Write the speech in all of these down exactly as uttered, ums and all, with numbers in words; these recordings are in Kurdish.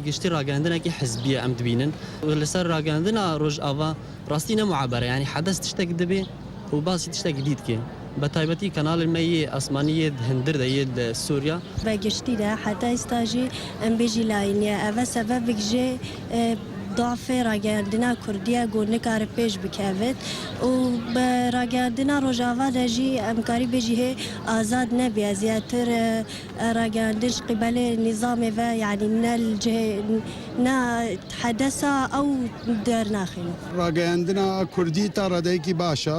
Giştî ragihandinekî hizbî ye em dibînin. Li ser ragihandina Rojava rastî ne muebere, yanî hedes tiştek dibe û basî tiştek dî dike. Bi taybetî kanalên me yê asmanî yê di hundir de yê li Sûriya. Bi giştî de heta êsta jî em bêjî layîn ye. Ev e sebebek jê, e, dafê ragihandina Kurdî ye ku nikare pêş bikevit û bi ragihandina Rojava de jî em karî bêjî hê azad nebî. Zêdetir, e, ragihandin ji qîbelê nîzamê ve, yanî ne li cihê, ne hedesa ew dernaxîne. Ragihandina Kurdî ta radeyekî baş e.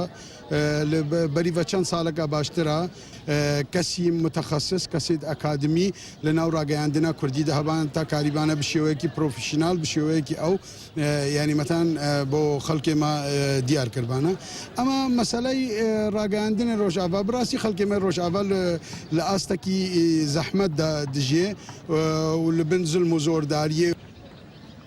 E, li be-, berî ve çend saleka baştir e. E, kesî mutexesis, kesî akademî li nav ragihandina Kurdî de hebane ta karîbane bi şêweyekî profesyonel, bi şêweyekî ew, e, yanî meten, e, bo xelkê me, e, diyar kiribane. Ema meseleyê, e, ragihandinê Rojava, bi rastî xelkê me Rojava li, li astekî, e, zehmet de dijî, e, û li bin zulm û zordariyê.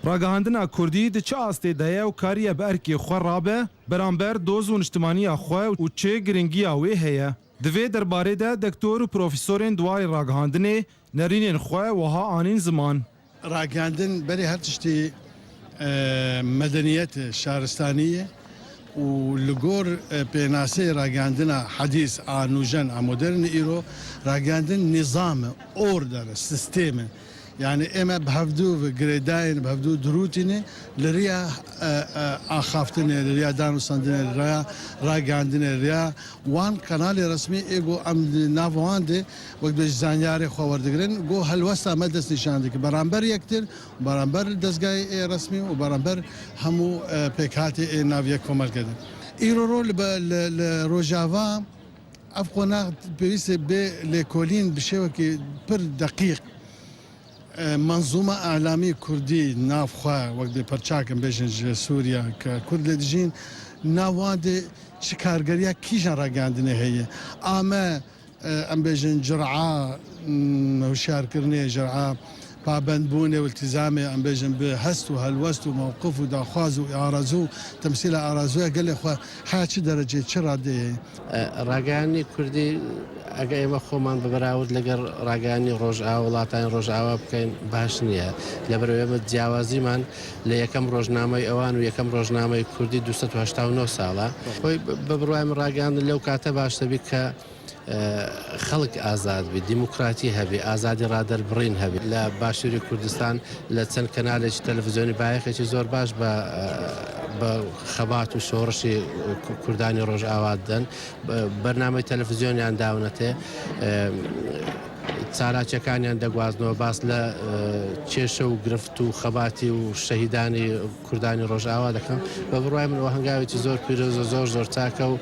Ragihandina Kurdî di çi astê de ye û kariye bi erkê xwe rabe, beramber doz û niştimaniya xwe û çi giringiya wê heye? Di vê derbarê de doktor û profesorên di warê ragihandinê nerînên xwe wiha anîn ziman. Ragihandin berê her tiştî, e, medeniyet e, şaristanî ye û li gor, e, pênaseyê ragihandina hedîs a nûjen a modern îro ragihandin nîzam e, order e, sistêm e. Yanî ême bi hevdû ve girêdayîn, bi hevdû dirûtîne li riya, e, e, axaftinê, li riya danûstandinê, li riya ragihandinê, li riya wan kanalê resmî ê ku em di nav wan de wek bi zanyarê xwe werdigirin, ku helwesta me destnîşan dike beramber yektir, beramber dezgahê ê resmî û beramber hemû, e, pêkhatê ê nav yek komelkê de. Îro ro li be-, li, li Rojava ev qonax pêwîst e bê lêkolîn bi şêwekî pir deqîq. E, menzûma elamî kurdî nav xwe, wek dê perçakin bêjin ji Sûriya ke kurd lê dijîn, nav wan de çi kargeriya kîjan ragihandinê heye? A me, e, em bêjin cura, m, hişyarkirinê, cura pabendbûnê û iltizamê, em bêjin bi hest û helwest û mewqif û daxwaz û arezû, temsîla arezûya gelê xwe heya çi dereceyê, çi radeyê heye? ئە، ڕاگەیاندنی کوردی، ئەگە ئێمە خۆمان بە بەراورد لەگەڵ ڕاگەیاندنی ڕۆژئاوا، وڵاتانی ڕۆژئاوا بکەین، باش نییە. لەبەرەوەی ئێمە جیاوازیمان لە یەکەم ڕۆژنامەی ئەوان و یەکەم ڕۆژنامەی کوردی دوو سەد و هەشتا و نۆ ساڵە. خۆی بە، بە بڕوای من ڕاگەیاندن لەو کاتە باش دەبی کە، ئە، خەڵک ئازاد بی، دیموکراتی هەبی، ئازادی ڕادەربڕین هەبی. لە باشووری کوردستان لە چەند کەنالێکی تەلەڤیزیۆنی بایەخێکی زۆر باش بە، بە خەبات و شۆڕشی کوردانی ڕۆژئاوا دەن. بە، بەرنامەی تەلەڤیزیۆنیان داونەتێ، چالاکیەکانیان دەگوازنەوە، باس لە، کێشە و گرفت و خەباتی و شەهیدانی کوردانی ڕۆژئاوا دەکەن. بە بڕوای من ئەوە هەنگاوێکی زۆر پیرۆز و زۆر، زۆر چاکە و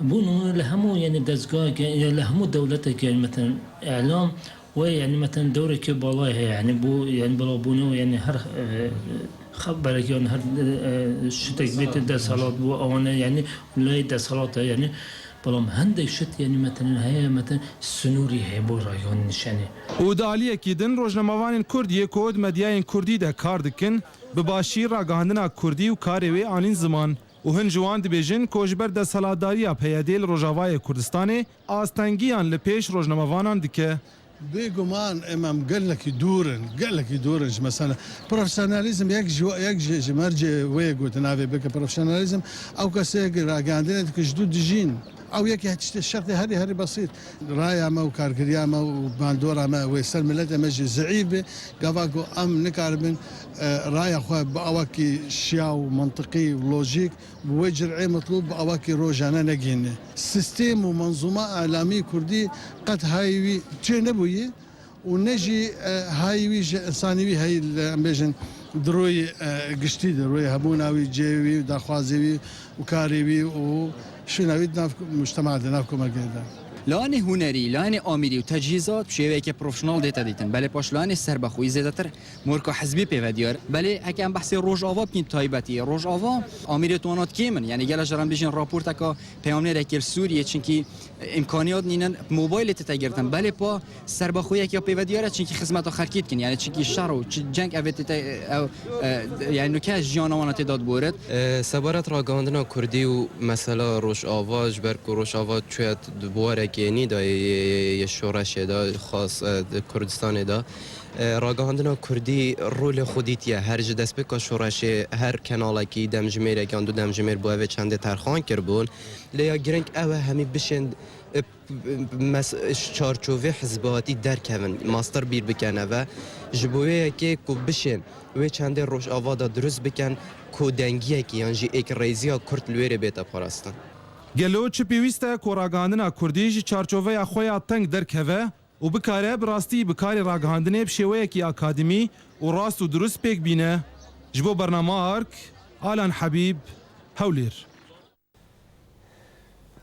بوون لە هەموو، یعنی، دەستگاهێک، یا لە هەموو دەولەتێک، یعنی، مەتەن ئیعلام وە، یعنی، مەتەن دەورێکی باڵای هەیە، یعنی، بۆ، یعنی، بڵاوبوونەوە، یعنی، هەر، ئە، خەبەرێک، یان هەر، ئە، شتێک بێتە دەسەڵات بۆ ئەوانە، یعنی، لای دەسەڵاتە، یعنی، بەڵام هەندێک شت، یعنی، مەتەن هەیە، مەتەن سنووری هەیە بۆ ڕاگەیاندنیشانی. û di aliyekî din rojnamevanên Kurd yê ku di medyayên Kurdî de kar dikin, bi başî ragihandina Kurdî û karê wê anîn ziman. Û hin ji wan dibêjin ku ji ber desthilatdariya P Y D'ê li Rojavayê Kurdistanê astengiyan li pêş rojnamevanan dike. Bêguman em, em gelekî dûr in, gelekî dûr in ji mesela. Profesyonelîzm yek ji, yek ji, ji mercê wê gotin navê bike profesyonelîzm. Ew kesê ragihandinê dike ji dû dijîn. Ew yekî tiştê şertê herî, herî besît. Raya me û kargiriya me û bandora me wê ser miletê me jî zeîf be. Gava ku em nikaribin, e, raya xwe bi awakî şiya û mantiqî û lojîk bi wê cir'ê mitlûb bi awakî rojane negihîne. Sîstêm û menzûma elamî kurdî qet hayî wî çê nebûye û ne jî, e, hayî wî ji însanî wî heyî li, em bêjin, di royê, e, giştî de, royê hebûna wî, cihê wî, daxwazê wî û karê wî û şûna wî di nav mujtema de, nav komelgehê de. Layanê hunerî, layanê amîrî û tecihîzat bi şêweyeke profesyonel dête dîtin. Belê paş layanê serbexweyî zêdetir morka hizbî pê ve diyar. Belê heke em behsê Rojava bikîn taybetî, Rojava amîrê tonat kêm in. Yanî gela jî re em bêjin raporteka peyamnêrekê li Sûriyê, çinkî îmkaniyat nînin, mobaylê tête girtin. Belê pa serbexweyek ya pê ve diyar e, çinkî xizmeta xelkî dikin. Yanî çinkî şer û çi ceng evê tête, ew, e, yanî nuke jiyana wan tê de diborit. E, sebaret ragihandina Kurdî û mesela Rojava, ji ber ku Rojava çûye di buwarekê nî de yê, yê, yê şoreşê de, xas, e, di Kurdistanê de. E, ragihandina kurdî rolê xwe dîtiye. Her ji destpêka şoreşê her kenalekî demjimêrek yan du demjimêr bo evê çendê terxan kiribûn. Lê ya girîng ew e hemî bişên, e, mes-, çarçovê hizbatî derkevin, master bîr bikin eve. Ji bo wê yekê ku bişên wê çendê Rojava de dirust bikin, ku dengiyekî yan jî êkrêziya kurd li wê rê bête parastin. Gelo çi pêwîst e ku ragihandina kurdî ji çarçoveya xwe ya teng derkeve û bikare bi rastî bi karê ragihandinê bi şêweyekî akademî û rast û dirust pêk bîne? Ji bo bernama Ark, Alan Hebîb, Hewlêr.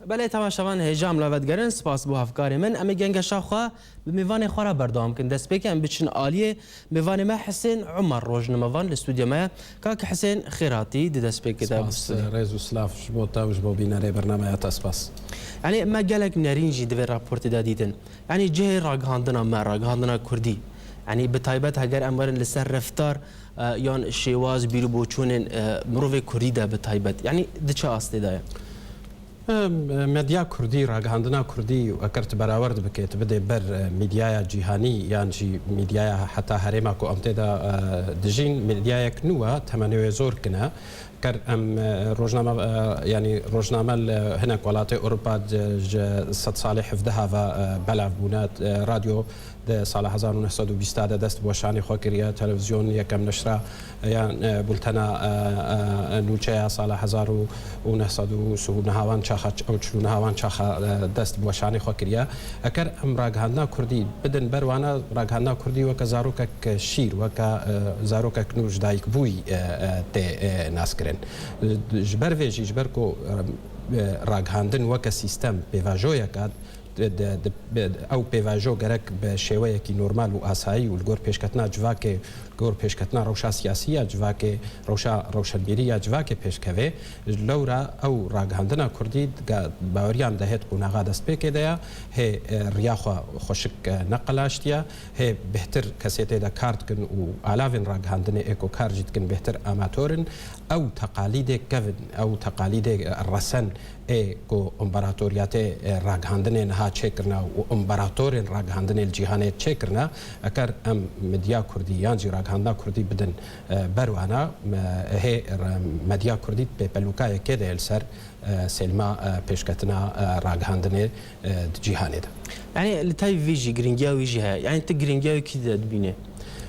Belê, temaşevan, hêja em li we digerin. Spas bo hevkarê min. Em ê gengeşa xwe bi mêvanê xwe re berdewam kin. Destpêkê em biçin aliyê mêvanê me Hisên Umar, rojnamevan li stûdyo me ye. Kak Hisên, xêr hatî di destpêkê de. Spas, rêz û silav ji bo te û ji bo bînerê bernameya te. Spas. Yanî me gelek nerîn jî di vê raportê de dîtin. Yanî cihê ragihandina me, ragihandina kurdî, yanî bi taybet heger em werin li ser reftar, e, yan şêwaz, bîr û boçûnên, e, mirovê kurdî de bi taybet, yanî di çi astê de ye? Em, e, medya kurdî, ragihandina kurdî, eger tu berawer dibike, tu bidê ber, e, medyaya cîhanî yan jî medyaya heta herêma ku em tê de, e, dijîn, medyayek nû e, temenê wê zor kin e. Ker em, e, rojname, e, yanî rojname li hinek welatê Ewropa ji, ji sedsalê hevdeha ve, e, belav bûne. E, radyo di sala hezar û neh sed û bîst de dest bi weşanê xwe kiriye, televîzyon yekem neşra, e, yan, e, bultena, e, e, nûçeya sala hezar û neh sed û sî û nehawan çaxa, ew çil û nehawan çaxa, e, dest bi weşanê xwe kiriye. Eger em ragihandina kurdî bidin ber wana, ragihandina kurdî weke zarokek şîr, weke, e, zarokek nû ji dayik bûyî, e, e, tê, e, naskirin. E, ji ber vê jî, ji ber ku, e, e, ragihandin weke sîstem pêvajoyek e, di, di, di, bi, ew pêvajo gerek bi şêweyekî normal û asayî û li gor pêşketina civakê, li gor pêşketina rewşa siyasî ya civakê, rewşa rewşenbîrî ya civakê pêşkeve. Lewra ew ragihandina kurdî ga-, baweriyan dihêt qonaxa destpêkê de ya, hê, e, riya xwe xweşik, e, neqelaştiye, hê bêhtir kesê tê de kar dikin û alavên ragihandinê ê ku kar jî dikin bêhtir amator in. Ew teqalîdê kevin, ew teqalîdê, e, resen ê ku împaratoriyetê, e, ragihandinê niha çêkirine û împaratorên ragihandinê li cîhanê çêkirine, eger em medya kurdî yan jî ragihandina kurdî bidin, e, ber wana, me, hê re-, medya kurdî pêpelûka yekê de ye li ser, e, sêlma, e, pêşketina, e, ragihandinê, e, di cîhanê de. Yanî li tevî vî jî giringiya wî jî heye. Yanî tu giringiya wî kî de dibînî?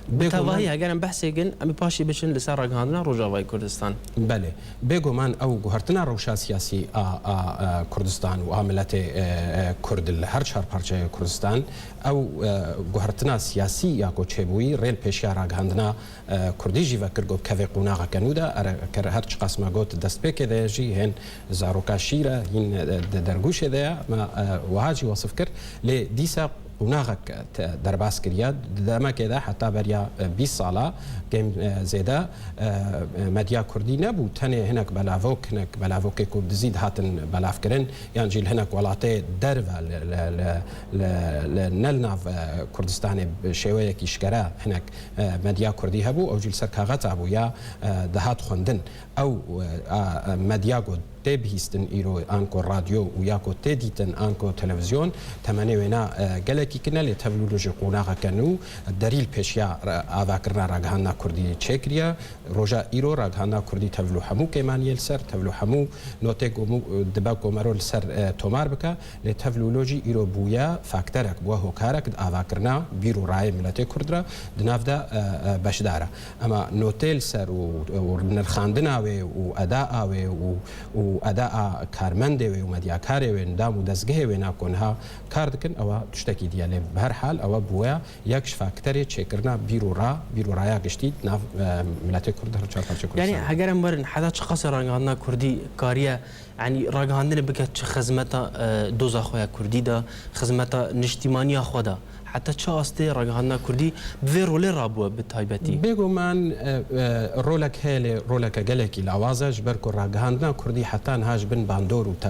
Bi tevahî heger em behsê kin, em ê paşê biçin li ser ragihandina Rojavayê Kurdistan. Belê. Bêguman ew guhertina rewşa siyasî a, a, a Kurdistan û a miletê, e, e, Kurd li her çar parçeyê Kurdistan, ew, e, guhertina siyasî ya ku çêbûyî rê li pêşiya ragihandina, e, kurdî jî vekir ku kevê qonaxeke nû de, ere, ker her çiqas me got destpêkê de ye jî hên zaroka şîr e, hîn, e, di dergûşê de ye. Me, e, wiha jî wesif kir. Lê dîsa qonaxek te derbas kiriye. Di demekê de heta beriya, e, bîst sala kêm, e, zêde, e, e, medya kurdî nebû. Tenê hinek belavok, hinek belavokê ku bi dizî dihatin belavkirin, yan jî li hinek welatê derve li, li, li, li, li ne li nav, e, Kurdistanê bi şêweyekî şikere hinek, e, medya kurdî hebû. Ew jî li ser kaxeta bû ya, e, dihat xwendin. Ew, e, a, e, medya ku tê bihîstin îro, anko radyo û ya ku tê dîtin, anko televîzyon, temenê wêna, e, gelekî kin e, lê tevlû jî qonaxeke nû derî li pêşiya re-, avakirina ragihandina kurdî çêkiriye. Roja îro ragihandina kurdî tevlû hemû kêmaniyê li ser, tevlû hemû notê ku mû-, dibe ku mero li ser, e, tomar bike, lê tevlû jî îro bûye fakterek, bûye hokarek di avakirina bîr û rayê miletê kurd re di nav de, e, e, beşdar e. Ema notê li ser û, û nirxandina wê û eda a wê û, û eda a karmendê wê û medyakarê wê, endam û dezgehê wê na ku niha kar dikin, ewa tiştekî diye. Lê bi her hal ewa bûye yek ji fakterê çêkirina bîr û ra, bîr û raya giştî di nav, e, miletê Kurd di her çar parçeyê Kurdistanê. Yanî heger em werin heta çiqasê ragihandina kurdî kariye, yanî ragihandinê bike çi xizmeta, e, doza xwe ya kurdî de, xizmeta niştîmaniya xwe de, heta çi astê ragihandina kurdî bi vê rolê rabûye bi taybetî? Bêguman, e, e, rolek heye, lê roleke gelekî lawaz e, ji ber ku ragihandina kurdî heta niha ji bin bandor û te-,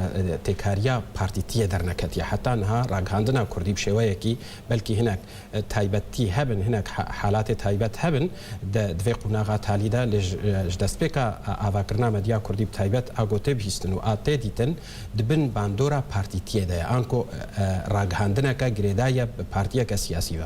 e, têkariya partîtiyê derneketiye. Heta niha ragihandina kurdî bi şêweyekî belkî hinek, e, taybetî hebin, hinek ha-, halatê taybet hebin, de, di vê qonaxa talî de, lê ji, e, ji destpêka, e, avakirina medya kurdî bi taybet a ku tê bihîstin û a tê dîtin, di bin bandora partîtiyê de ye. Anko, e, ragihandineke girêdayî ye bi partiyeke siyasî ve.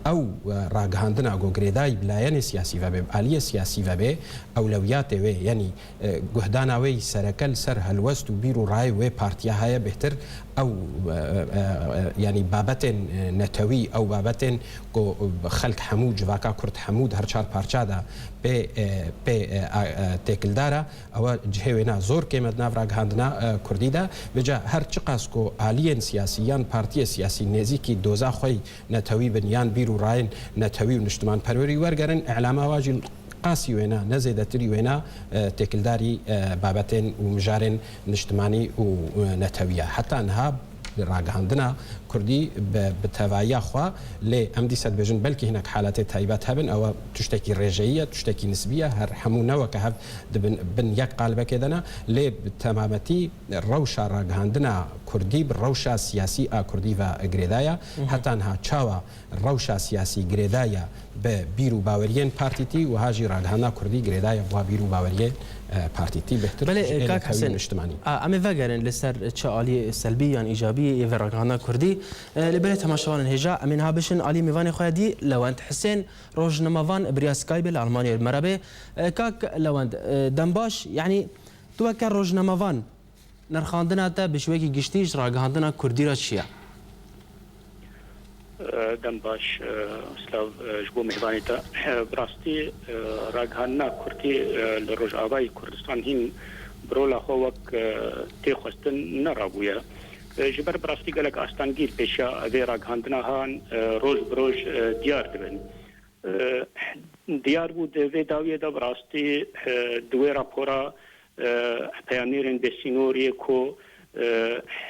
Ew, e, ragihandina ku girêdayî bi layene siyasî ve bê, bi aliyê siyasî ve bê, ewlewiyatê wê, yanî, e, guhdana wê yî sereke li ser helwest û bîr û rayê wê partiya heye bêhtir ew, e, e, e, yanî babetên, e, netewî, ew babetên ku xelk hemû, civaka Kurd hemû di her çar parça de pê, e, pê, e, a, e, têkildar e, ew cihê wêna zor kêm e di nav ragihandina, e, Kurdî de. Vêca her çiqas ku aliyên siyasî yan partiyê siyasî nêzîkî doza xwe yî netewî bin yan bîr û rayên netewî û niştimanperwerî wergerin, îlama wa jî qasî wêna, ne zêdetirî wêna, e, têkildarî, e, babetên û mijarên niştimanî û, e, netewî ye. Heta niha ragihandina Kurdî bi, bi tevahiya xwe, lê em dîsa dibêjin belkî hinek haletê taybet hebin, ew tiştekî rêjeyî ye, tiştekî nisbî ye, her hemû ne weke hev di bin, bin yek qalibekê de ne, lê bi temametî rewşa ragihandina Kurdî bi rewşa siyasî a Kurdî ve girêdayî ye. Hı hı. Heta niha çawa rewşa siyasî girêdayî ye bi bîr û baweriyên partîtî, wiha jî ragihandina Kurdî girêdayî ye bi wa bîr û baweriyên, e, partîtî, bêhtir Belê, ji e, êlekewî Hesen, niştimanî. A, em ê vegerin li ser çi aliyê selbî yan îcabî yê vê ragihandina Kurdî. E, lê belê temaşevanên hêja, em ê niha bişin alî mêvanê xwe ya dî, Lewent Hisên, rojnamevan bi riya Skype li Almanyayê li me re bê. E, kak Lewent, e, dem baş, yanî tu weke rojnamevan, nirxandina te bi şêwekî giştî ji ragihandina Kurdî re çi ye? Dem baş, e, silav, e, ji bo mêvanê te. E, bi rastî, e, ragihandina Kurdî, e, li Rojavayê Kurdistan hîn bi rola xwe wek, e, tê xwestin nerabûye. E, ji ber bi rastî gelek astengî li pêşiya vê ragihandina han, e, roj bi roj, e, diyar dibin. E, diyar bû di vê dawiyê de bi rastî, e, di wê rapora, e, peyamnêrên bêsînoriyê ku, e,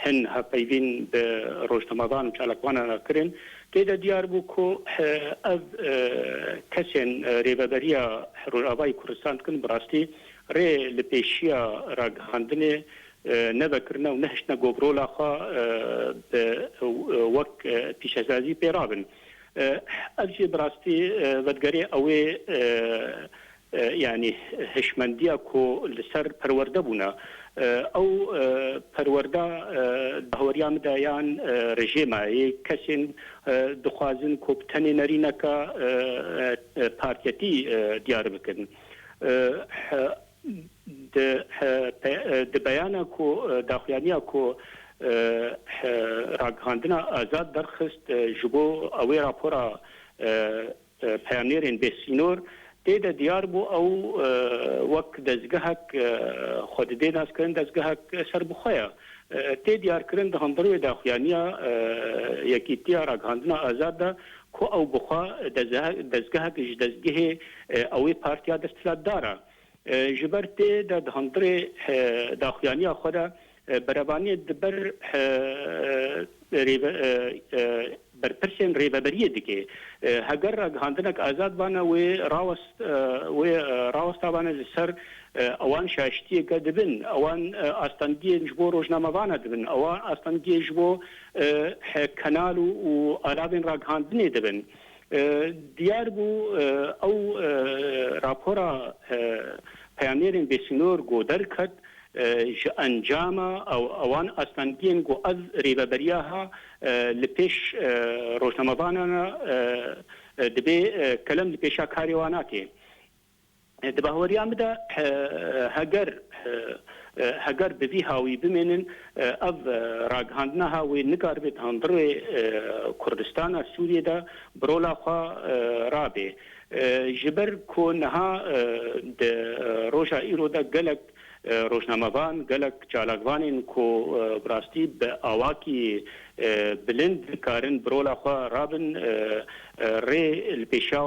hin hevpeyvîn bi rojnamevan û çalakvanan re kirin, tê de diyar bû ku, e, ev, e, kesên, e, rêveberiya Rojavayê Kurdistan dikin bi rastî rê li pêşiya ragihandinê, e, nevekirine û nehiştine ku bi rola xwe, e, bi, e, wek, e, pîşesazî pê rabin. E, ev jî bi rastî, e, vedigere ew ê, e, e, yanî hişmendiya ku li ser perwerde bûne. E, ew, e, perwerda, e, dahweriya min de yan, e, rejêma yê kesên, e, dixwazin ku bi tenê nerîneke, e, e, partiyetî, e, diyar bikin. E, he, Di, e, pe-, e, di beyana ku, e, daxuyaniya ku, e, e, ragihandina azad derxist, e, ji bo ew ê rapora, e, e, peyamnêrên bêsînor, tê de diyar bû ew, e, wek dezgehek, e, xwe didê naskirin, dezgehek serbixwe ye. E, tê diyarkirin di hundirê wê daxuyaniya, e, Yekîtiya Ragihandina Azad de ku ew bi xwe dezge-, dezgehek ji dezgehê, e, ew ê partiya desthilatdar e. E, ji ber tê de di hundirê, e, daxuyaniya xwe de, e, berevaniyê di ber, e, rêve-, e, e, berpirsên rêveberiyê dike. E, heger ragihandinek azad bane, wê rawest, e, wê, e, rawesta bane li ser, e, ewan şaştiyeke dibin, ewan, e, astengiyên ji bo rojnamevana dibin, ewan astengiyê ji bo, e, he-, kenal û, û alavên ragihandinê dibin. E, diyar bû, e, ew, e, rapora, e, peyamnêrên bêsînor ku derket, e, ji encama ew, ewan astengiyên ku ev rêveberiya ha, e, li pêş, e, rojnamevanan e, e, dibê, e, kelem li pêşa karê wan nake. Di bahweriya min de, e, heger, e, e, heger bi vî hawî bimênin, e, ev, e, ragihandina ha wê nikaribe di hundirê, e, Kurdistana Sûriyê de bi rola xwe, e, rabe. E, ji ber ku niha, e, di, e, roja îro de gelek, e, rojnamevan, gelek çalakvanên ku, e, bi rastî bi awakî, e, bilind dikarin bi rola xwe rabin, e, e, rê li pêşa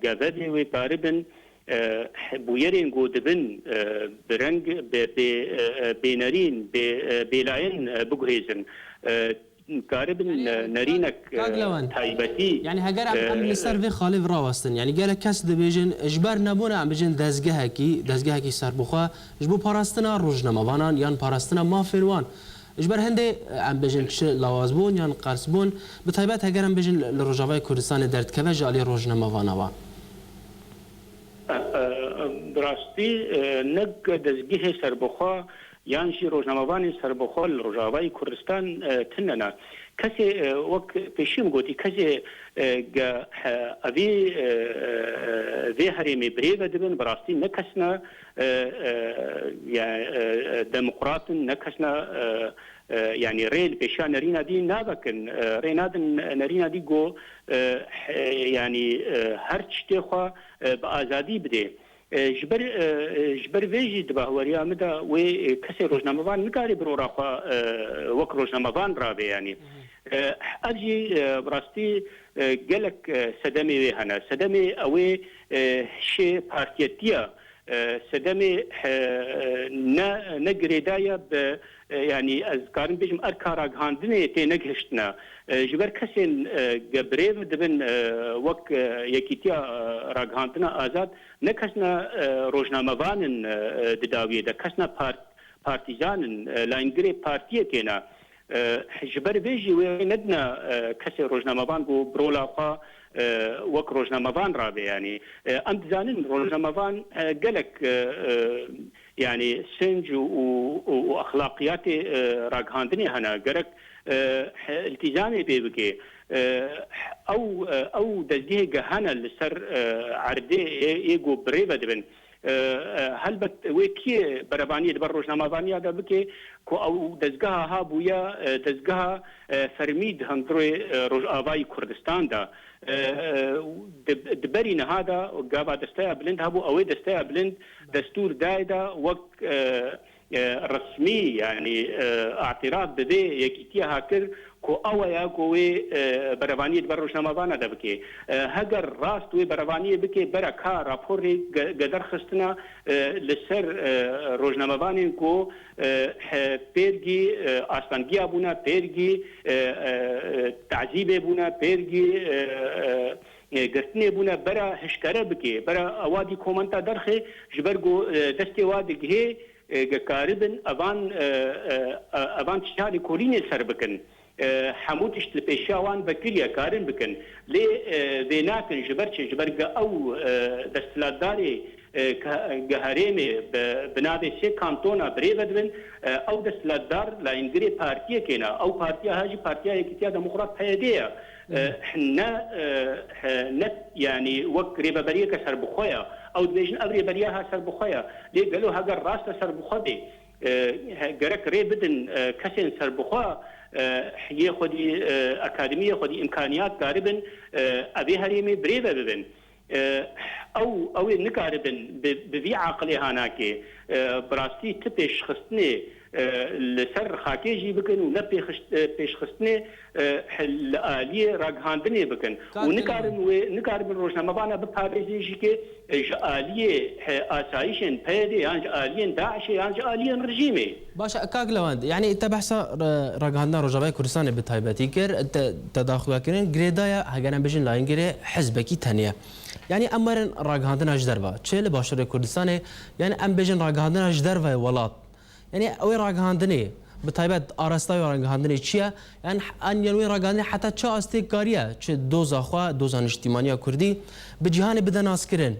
gevê wê karibin, e, bûyerên ku dibin, e, bi reng, bi, bi, e, e, bênerîn, bi, e, bêlayin, e, biguhêzin. E, karibin, e, nerînek, e, taybetî, Yanî heger em, em li ser, e, vê xalê rawestin, yanî gelek kes dibêjin, ji ber nebûna, em bêjin dezgehekî, dezgehekî serbixwe, ji bo parastina rojnamevanan yan parastina mafên wan, ji ber hindê, em bêjin çi lawazbûn yan qersbûn, bi taybet heger em bêjin li Rojavayê Kurdistanê derdikeve ji alî rojnamevana wan. E, e, bi rastî, e, ne dezgehê serbixwe yan jî rojnamevanên serbixwe li Rojavayê Kurdistan, e, tune ne. Kesê, e, wek pêşî min gotî, kesê, e, ge, he, evî, e, e, vê herêmê birêve dibin, bi rastî ne kes ne, e, e, ya, e, e, demokrat in, ne kes ne, e, e, yanî rê li pêşiya nerîna dî navekin, e, rê nadin nerîna dî ku, e, he, yanî, e, her tiştê xwe, e, bi azadî bidê. E, ji ber, e, e, ji ber vê jî di bahweriya min de wê, e, kesê rojnamevan nikare bi rora xwe, e, wek rojnamevan rabe, yanî. E, ev jî, e, bi rastî, e, gelek, e, sedemê wê hene. Sedemê ew ê, e, hişê partiyetiya, e, sedemê, e, ne, ne girêdaya bi, e, yanî ez karim bêjim erka ragihandinê tê negihiştine. E, ji ber kesên, e, ge birêve dibin, e, wek, e, Yekîtiya, e, Ragihandina Azad, ne kes ne, e, rojnamevan in, e, e, di dawiyê de, kes ne part-, partîzan in, e, layîngirê partiyekê ne. E, ji ber vê jî wê nedine, e, kesê rojnamevan ku bi rola xwe, e, wek rojnamevan rabe, yanî. E, em dizanin rojnamevan, e, gelek, e, e, yanî sinc û, û, û, û exlaqiyatê, e, ragihandinê hene. Gerek, e, iltîzamê pê bike. E, ew, e, ew dezgehê ge hene li ser, e, erdê ê, ê ku birêve dibin. E, e, helbet wê kî berevaniyê di ber rojnamevaniya de bike ku ew dezgeha ha bûye, e, dezgeha, e, fermî di hundirê, e, Rojavayî Kurdistan de. E, e, di, di berî niha de gava Desteya Bilind hebû, ew ê Desteya Bilind destûr dayê de wek, e, e, resmî, yanî, e, îtiraf bi vê yekîtiya ha kir ku ew ya ku wê, e, berevaniyê di ber rojnamevana de bike. E, heger rast wê berevaniyê bike, bera ka raporê ge-, ge derxistina, e, li ser, e, rojnamevanên ku, e, he, pêrgî, e, astengiya bûne, pêrgî, e, e, e, tazîbê bûne, pêrgî, e, e, e, girtinê bûne, bera hişkere bike, bera ewa dî komenta derxê, ji ber ku, e, destê wa digihê, e, ge karibin evan, e, e, e, evan tişta lêkolînê ser bikin. E, hemû tişt li pêşiya wan vekiriye, karin bikin. Lê, e, vê nakin, ji ber çi? Ji ber ge ew, e, desthilatdarê, e, ke-, ge herêmê bi, bi navê sê kantona birêve dibin, e, ew desthilatdar layîngirê partiyekê ne. Ew partiya ha jî Partiya Yekîtiya Demokrat, P Y D, ye. E, ne, e, he, ne, yanî wek rêveberiyeke serbixwe ye. Ew dibêjin ev rêveberiya ha serbixwe ye. Lê gelo heger rast e serbixwe bê, e, he, gerek rê bidin, e, kesên serbixwe, e, yê xwedî, e, akademiyê xwedî îmkaniyat karibin, e, evê herêmê birêve bibin. E, ew, ew ê nikaribin bi, bi vî aqilê hanakê, e, bi rastî ti pêşxistinê, e, li ser xakê jî bikin û ne pêxist-, e, pêşxistinê, e, li aliyê ragihandinê bikin. Û nikarin wê, nikaribin rojnamevana biparêzin jî ke, e, ji aliyê, e, asayişên P Y D yan ji aliyên DAIŞê yan ji aliyên rejîmê. Baş e, kak Lewend, yanî te behsa, e, ragihandina Rojavayê Kurdistanê bi taybetî kir, te, te daxuyakirin girêdaya, heger em bêjin layîngirê hizbekî tenê ye. Yanî em werin ragihandina ji derve, çi li Başûrê Kurdistanê, yanî em bêjin ragihandina ji derve welat. Yanî ew ê ragihandinê, bi taybet arastaya ragihandinê çi ye? Yanî an yan wê ragihandinê heta çi astê kariye, çi doza xwe, doza niştîmaniya Kurdî, bi cîhanê bide naskirin?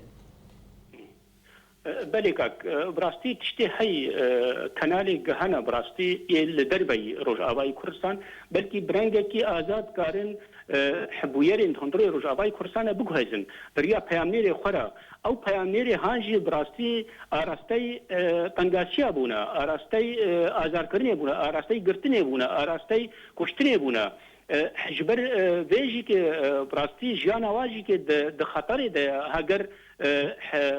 E, belê kak, e, bi rastî tiştê hey, e, kanalê gehana bi rastî ê li derveyî Rojavayî Kurdistan, belkî bi rengekî azad karin, e, bûyerên hundirê Rojavayî Kurdistan e biguhezin. Beriya peyamnêrê xwe re. Ew peyamnêrê han jî bi rastî arastey, e, tengasiya bûne, arastey, e, azarkirinê bûne, arastey girtinê bûne, arastey kuştinê bûne. E, ji ber, e, vê jî ke, e, bi rastî jiyana wa jî ke di, di xeterê de ye, heger, e, he,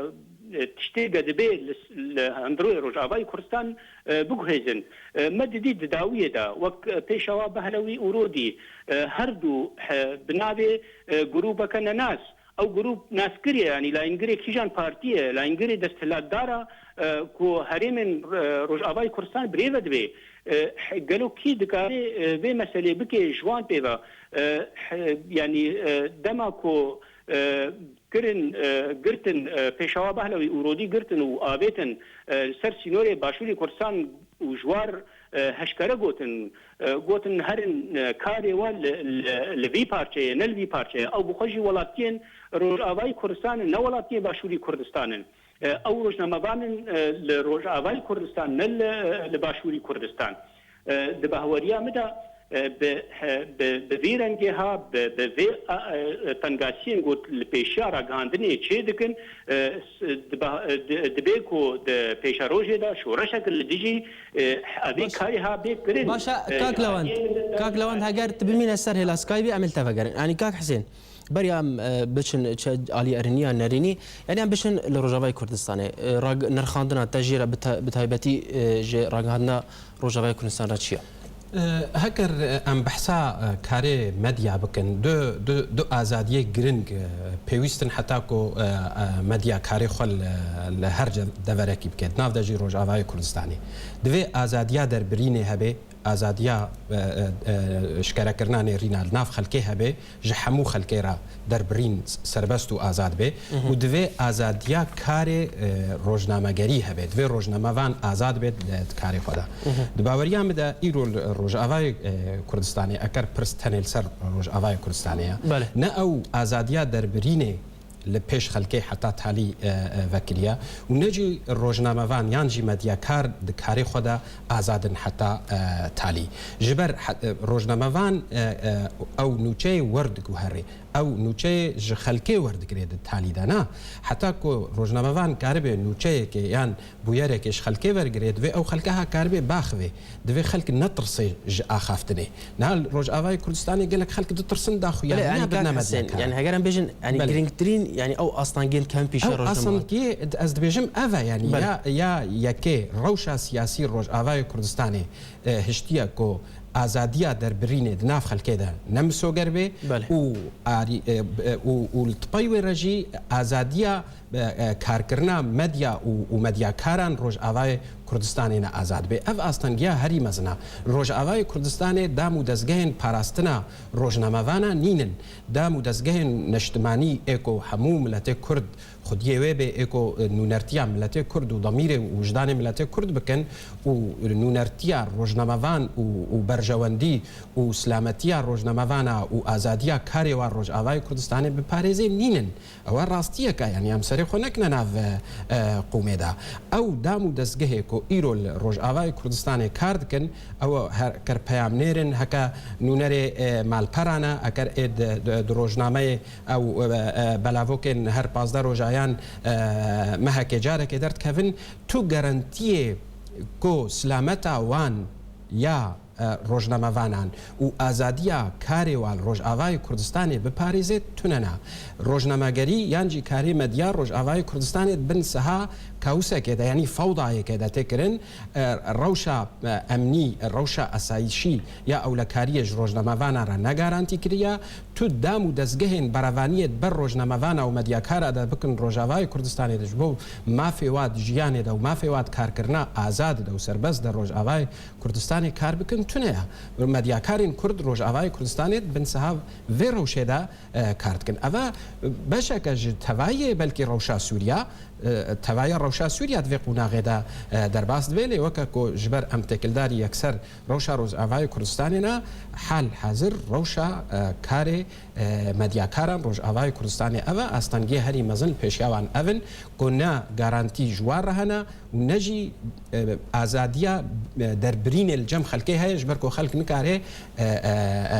e, tiştê ge dibe li, li hundirê Rojavayê Kurdistan, e, biguhêzin. E, me didî di dawiyê de, wek, e, Pêşawa Behlewî Ûrodî, e, her du, he, bi navê, e, grûbeke nenas, ew grûp naskirî ye, yanî layîngirê kîjan partî ye, layîngirê desthilatdar e, ku herêmên, e, Rojavayê Kurdistan birêve dibe. E, gelo kî dikare, e, vê meselê bike ji wan pê ve? E, he, yanî, e, dema ku, e, kirin, e, girtin, e, Pêşawa Behlewî Ûrodî girtin û avêtin, e, li ser sînorê Başûrê Kurdistan û ji war, e, heşkere gotin, e, gotin herin, e, karê we li, li, li vî parçeyê, ne li vî parçeyê. Ew bi xwe jî welatiyên Rojavayî Kurdistan in, ne welatiyên Başûrî Kurdistan in. E, ew rojnamevan in, e, li Rojavayî Kurdistan, ne li, li Başûrî Kurdistan. E, di bahweriya min de, e, bi, he, bi, bi vî rengê ha, bi, bi vê, e, e, tengasiyên ku li pêşiya ragihandinê çê dikin, e, s-, diba-, e, di-, dibê ku di pêşerojê de şoreşek li dijî, e, evî Baş. karî ha bê kirin. Baş e, Kak Lewend, Kak Lewend, heger tu bimîne ser hêla Skype'ê, em ê li te vegerin. Yanî Kak Hisên, beriya em, e, biçin çi alî erênî ya nerênî, yanî em biçin li Rojavayê Kurdistanê, e, rag-, nirxandina te jê re bi ta-, bi taybetî, e, ji ragihandina Rojavayê Kurdistan re çi ye? E, heger, e, em behsa, e, karê medya bikin, du, du, du azadiyê giring, e, pêwîst in heta ku, e, e, medya karê xwe li, li her ce-, deverekî bike, di nav de jî Rojavayê Kurdistanê. Divê azadiya derbirînê hebe, azadiya, e, e, e, eşkerekirina nêrîna li nav xelkê hebe, ji hemû xelkê re derbirîn, serbest û azad be Mhm. û divê azadiya karê, e, rojnamegerî hebe. Divê rojnamevan azad be di, di karê xwe de. Mhm. Di baweriya min de îro li Rojavayê, e, Kurdistanê, eker pirs tenê li ser Rojavayê Kurdistanê ye. Belê. Ne ew azadiya derbirînê li pêş xelkê heta talî, e, e, vekiriye û ne jî rojnamevan yan jî medyakar di karê xwe de azad in heta, e, talî. Ji ber he-, e, rojnamevan, e, e, ew nûçeyê wer diguherê. Ew nûçeyê ji xelkê werdigirê di talî de, na? Heta ku rojnamevan karibe nûçeyekê yan bûyerekê ji xelkê wergirê, divê ew xelke ha karibe baxivê. Divê xelk netirse ji axaftinê. Niha li Rojavayê Kurdistanê gelek xelk ditirsin daxuyanî Belê, ya yanî bidine Kak Hisên, medyakar. yanî heger em bêjin, yanî Belê. girîngtirîn, yanî ew astangên kempî Ew şer rojnamevan. astangî, ez dibêjim ev e, yanî Belê. ya, ya yekê rewşa siyasî Rojavayê Kurdistanê, e, hiştiye ku azadiya derbirînê di nav xelkê de ne misoger bê Belê. û arî-, e, e, û, û li tipey wê re jî azadiya, e, e, karkirina medya û, û medyakaran Rojavayê Kurdistanê ne azad bê. Ev astengiya herî mezin e. Rojavayê Kurdistanê dam û dezgehên parastina rojnamevana nînin. Dam û dezgehên neştimanî ê ku hemû miletê Kurd xwediyê wê bê, ê ku, e, nûnertiya miletê Kurd û demîrê û wijdanê miletê Kurd bikin û nûnertiya rojnamevan û, û berjewendî û silametiya rojnamevana û azadiya karê wan Rojavayê Kurdistanê biparêzê nînin. Ew rastiyek e, yanî em serê xwe nekine nav, e, e, qûmê de. Ew dam û dezgehê ku îro li Rojavayê Kurdistanê kar dikin, ew her ker peyamnêr in, heke nûnerê, e, malperan e, eker ê di, di, di rojnameyê ew, e, e, belavokên her pazdeh rojayan, e, mehekê carekê derdikevin, tu garantiyê ku silameta wan ya, e, rojnamevanan û azadiya karê wan Rojavayê Kurdistanê biparêzê tune ne. Rojnamegerî yan jî karê medya Rojavayê Kurdistanê di bin siha kaosekê de, yanî fewdayekê de tê kirin, e, rewşa, e, emnî, rewşa asayişî ya ewlekariyê ji rojnamevanan re ne garantî kiriye. Tu dam û dezgehên berevaniyê di ber rojnamevana û medyakara de bikin Rojavayê Kurdistanê de ji bo mafê wa di jiyanê de û mafê wa di karkirina azad de û serbest de Rojavayê Kurdistanê kar bikin tune ye. Medyakarên Kurd Rojavayê Kurdistanê di bin siha vê rewşê de, e, kar dikin. Eva beşeke ji tevayê belkî rewşa Sûriya, e, tevaya rewşa Sûriya di vê qonaxê de, e, derbas dibe, lê weke ku ji ber em têkildarî yekser rewşa Rojavayê Kurdistanê ne, hal hazir rewşa, e, karê, e, medyakaran Rojavayê Kurdistanê ev e, astengiyê herî mezin li pêşiya wan ev in ku ne garantî ji wan re hene û ne jî, e, azadiya, e, derbirînê li cem xelkê heye, ji ber ku xelk nikare, e, e, e,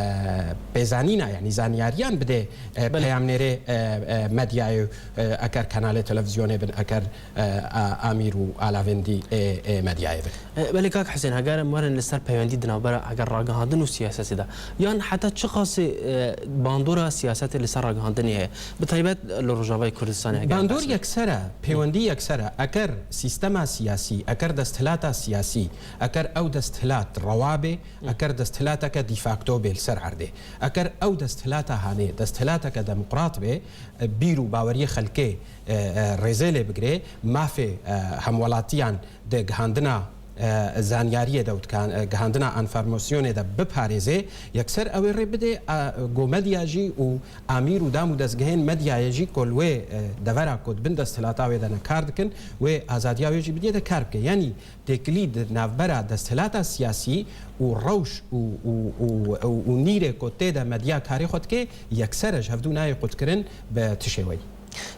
pêzanîna, yanî zanyariyan bide, e, Belê. peyamnêrê, e, e, medyayê, e, eker kanalê televîzyonê bin, eker, e, a-, amîr û alavendî ê, ê medyayê bin. E, belê kak Hisên, heger em werin li ser peywendî di navbera, heger ragihandin û siyasetê de, yan heta çiqasî, e, bandora siyasetê li ser ragihandinê heye, bi taybet li Rojavayê Kurdistanê heger em Bandor behs bikin. yekser e, peywendî yekser e. Eker sîstema siyasî, eker desthilata siyasî, eker ew desthilat rewa bê, eker desthilateke de facto bê li ser erdê, eker ew desthilata hanê desthilateke demokrat bê, e, bîr û baweriyê xelkê, e, e, rêzê lê bigirê, mafê, e, hemwelatiyan di gihandina, e, zanyariyê de û di kan-, e, gihandina enfòrmasyonê de biparêzê, yekser ew ê rê bidê, a, ku medya jî û amîr û dam û dezgehên medyayê jî ku li wê, e, devera ku di bin desthilata wê de ne kar dikin, wê azadiya wê jî bidiyê de kar bike. Yanî têkilî di navbera desthilata siyasî û rewş û, û, û, û, û nîrê ku tê de medya karê xwe dike, yekser e, ji hevdû nayê qutkirin bi tişê we yî.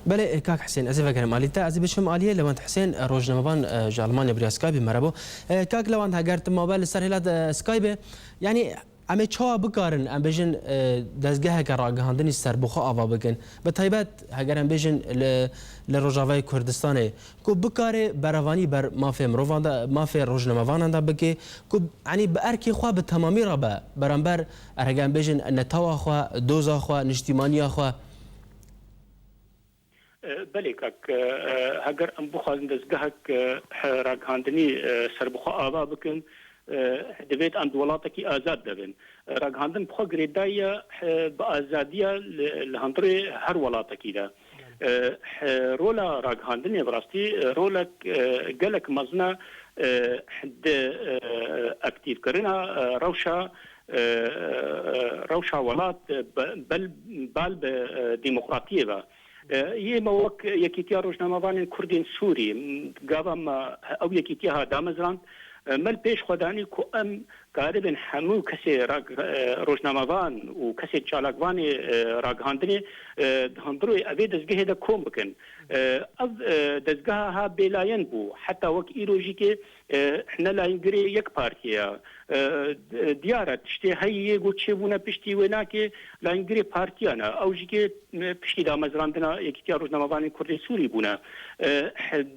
Belê, e, kak Hisên, ez ê vegerim alî te, ez ê biçim aliyê Lewent Hisên, e, rojnamevan, e, ji Almanya bi rêya Skype'ê me re bû. E, kak Lewent, heger tu mabe li ser hêla, e, Skype'ê, yanî Em ê çawa bikarin, em bêjin, e, dezgeheke ragihandinî serbixwe ava bikin? Bi taybet, heger em bêjin li, li Rojavayê Kurdistanê, ku bikare berevanî ber mafê mirovan de, mafê rojnamevanan de bike, ku, enî bi erkê xwe bi temamî re be, beramber, er hege em bêjin, netewa xwe, doza xwe, niştîmaniya xwe. E, belê kak, e, e, heger em bixwazin dezgehek, e, he-, ragihandinî, e, serbixwe ava bikin, e, divêt em di welatekî azad de bin. E, ragihandin bi xwe girêdayî ye, e, bi azadiya li, li hundirê her welatekî de. E, he-, rola ragihandinê bi rastî, e, rolek, e, gelek mezin e, e, di, e, aktîfkirina, e, rewşa, e, e, rewşa welat, e, be-, bel-, bal bi, e, demokratiyê ve. E, yê me wek Yekîtiya Rojnamevanên Kurdên Sûrî, m, gava me ew yekîtiya ha damezrand, e, me li pêş xwe danî ku em karibin hemû kesê rag-, e, rojnamevan û kesê çalakvanê, e, ragihandinê, e, di hundirê evê dezgehê de kom bikin. E, ev, e, dezgeha ha bêlayen bû. Heta wek îro jî ke, e, ne layîngirê yek partiyê ye. E, d-, diyar e, tiştê heyî yê ku çêbûne piştî wê nake layîngirê partiyan e. Ew jî ke, e, piştî damezrandina Yekîtiya Rojnamevanên Kurdên Sûrî bûne. E,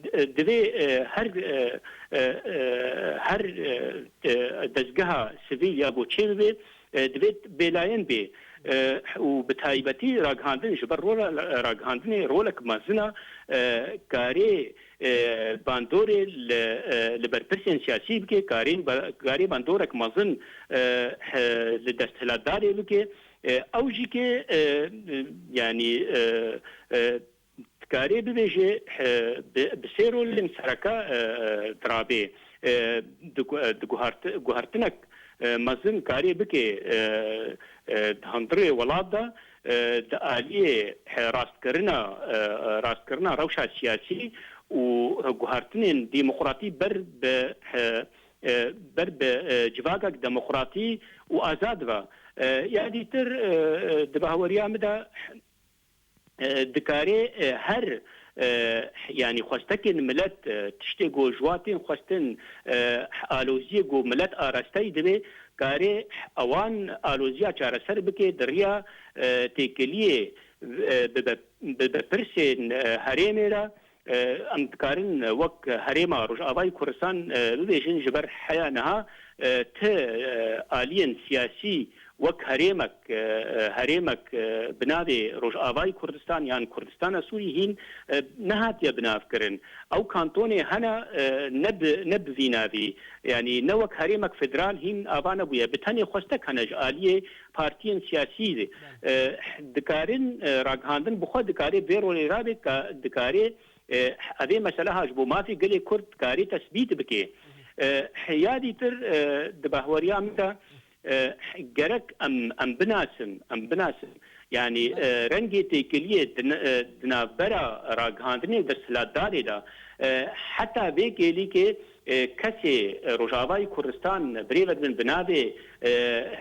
d-, divê, e, her, e, e, e, her, e, e, dezgeha sivîl ya ku çêbibe, e, divê bêlayen bê. E, û bi taybetî ragihandin, ji ber rola ragihandinê rolek mezin e, e, karê, e, bandorê li, e, li berpirsên siyasî bike, karê ba-, karê bandorek mezin, e, he-, li desthilatdarê bike. E, ew jî ke, e, e, yanî, e, e, dikarê bibêje, e, bi, bi sê rolên sereke, e, e, dirabê, e, di gu-, e, di guhart-, guhertinek, e, mezin karê bike, e, e, di hundirê welat de, e, di aliyê, e, rastkirina, e, rastkirina rewşa siyasî û guhertinên demokratî ber bi, e, e, ber bi, e, civakek demokratî û azad ve. E, ya dîtir, e, e, di bahweriya min de, e, dikarê, e, her, e, yanî xwestekên milet, e, tiştê ku ji wan tên xwestin, e, aloziyê ku milet arasteyî dibe, karê ewan aloziya çareser bike di riya, e, têkiliyê, e, bi, bi, bi, bi pirsên, e, herêmê re, e, em dikarin wek herêma Rojavayê Kurdistan, e, bibêjin, ji ber heya niha, e, ti, e, aliyên siyasî wek herêmek, e, e, herêmek, e, bi navê Rojavayê Kurdistan yan Kurdistana Sûrî hîn, e, nehatiye binavkirin. Ew kantonê hene, e, ne bi, ne bi vî navî, yanî ne wek herêmek federal hîn ava nebûye. Bi tenê xwestek hene ji aliyê partiyên siyasî de. E, dikarin, e, ragihandin bi xwe dikarê vê rolê rabe ka dikarê, e, evê mesele ha ji bo mafê gelê Kurd karê tesbît bike. E, ya dîtir, e, di bahweriya min de, e, gerek em, em binasin, em binasin. Yanî, e, rengê têkiliyê di n-, e, di navbera ragihandinê û desthilatdarê de, e, heta vê kêlîkê, e, kesê, e, Rojavayê Kurdistan birêve dibin bi navê, e,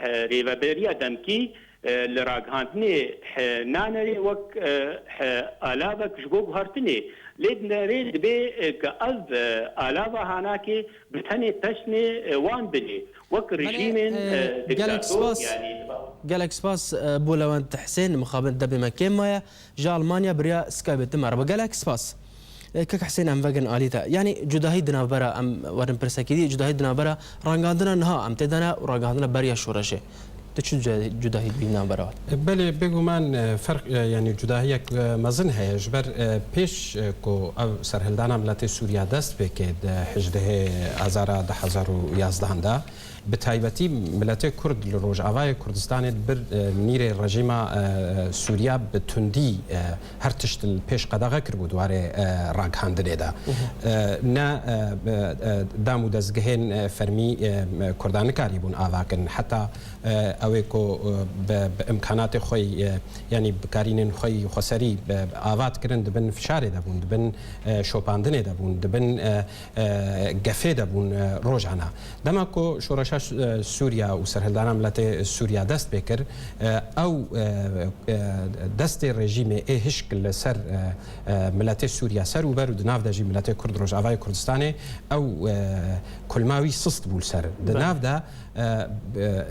he, Rêveberiya Demkî, e, li ragihandinê, e, nanere wek, e, e, alavek ji bo guhertinê. Lê dinerê dibê, e, ke ev, e, alava hanakê bi tenê pesnê, e, wan binê. Wek rejîmên, e, e, gelek diktator, spas. Yanî, gelek spas, e, bo Lewent Husên, mixabin debê me kêm maye. Ji Almanya bi riya Skypeê tu me re bû. Gelek spas. E, Kek Husên, em vegerin alî te. Yanî cudahî di navbera, em werin pirsekî dî, cudahî di navbera ragandina niha em tê de ne û ragandina beriya şoreşê. Tu çi cuda-, cudahî dibînî navbera wan? E, belê, bêguman, e, ferq, e, yanî cudahiyek, e, mezin heye. Ji ber, e, pêş, e, ku ev serhildana miletê Sûriya dest pê ke di hejdehê Azara du hezar û yazdehan de, bi taybetî miletê Kurd li Rojavayê Kurdistanê di bir, e, nîrê rejîma, e, Sûriya bi tundî, e, her tişt li pêş qedexe kiribû di warê, e, ragihandinê de. E, ne, e, e, e, dam û dezgehên, e, fermî, e, Kurdan nikarîbûn ava kirin. Heta, e, ew ê ku, e, bi, bi imkanatê xwe, e, yanî bikarînên xwe xweserî, e, ava dikirin, di bin fişarê de bûn, di bin, e, şopandinê de bûn, di bin, e, e, gefê de bûn, e, rojana. Dema ku şoreşa Sûriya û serhildana miletê Sûriya dest pê kir, e, ew, e, e, destê rejîmê ê hişk li ser, e, e, miletê Sûriya ser û ber û di nav de jî miletê Kurd Rojavayê Kurdistanê ew, e, kulma wî sist bû li ser. Di Belê. nav de, e, e,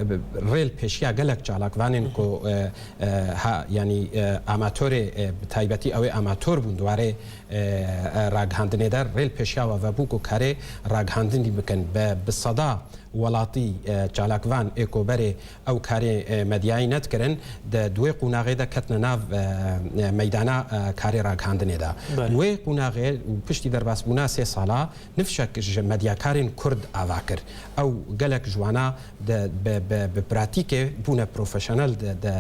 rê li pêşiya gelek çalakvanên ku, e, e, ha, yanî, e, amatorê, e, bi taybetî ew ê amator bûn di warê, e, e, ragihandinê de rê li pêşiya we vebû ku karê ragihandinî bikin. Bi, bi seda welatî, e, çalakvan ê ku berê ew karê, e, medyayî nedikirin, di, di wê qonaxê de ketine nav, e, e, meydana, e, karê ragihandinê de. Belê. Wê qonaxê û piştî derbasbûna sê sala nifşek ji medyakarên Kurd ava kir. Ew gelek ji wana di, bi, bi, bi pratîkê bûne profesyonel di, di,